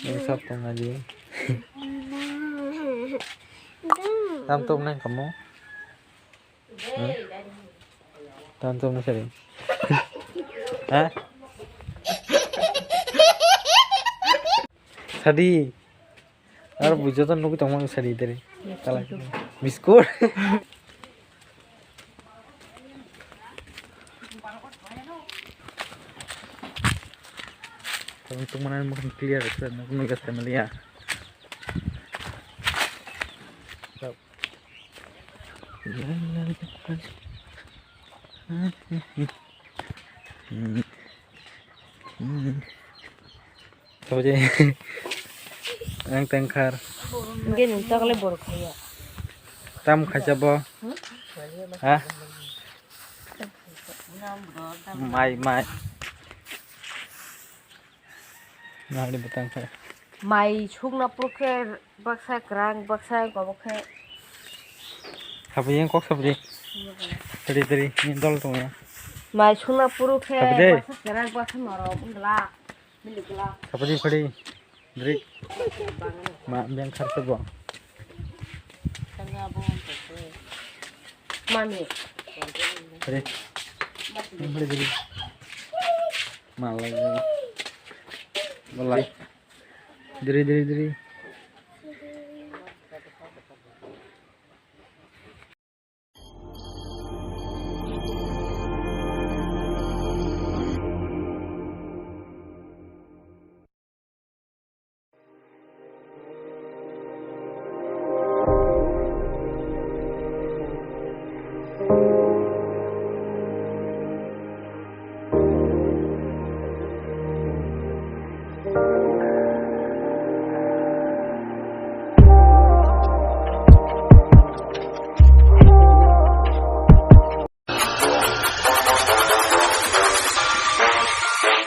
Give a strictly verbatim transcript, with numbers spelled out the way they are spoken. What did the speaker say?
Ang sap tong na di. Tam tok nang kamu. Tam tok na sari. Ha? Sadi. Aro bujo to nugui tongma sadi dere. Tala. Biskut. Tong tong mana mungkin clear itu nugui nugui family ya. Sabaji ang tengkar. Hingke nung takle borok khaiya. Tam khaisa bo. Ha? Mai, mai. Nahari betang khe. Mai sukna purkhe baksa kwrang, baksa gobok khe. Sabaji ang kok sabaji. Teri, teri, ni dol tong ya. Mai sukna purkhe baksa kwrang, baksa norok wngla. Sabaji phadi. Drik. Ma, beng kharsa bo. Mami. Drik. Beng phadi drik. Malai. Malai. Diri, diri, diri.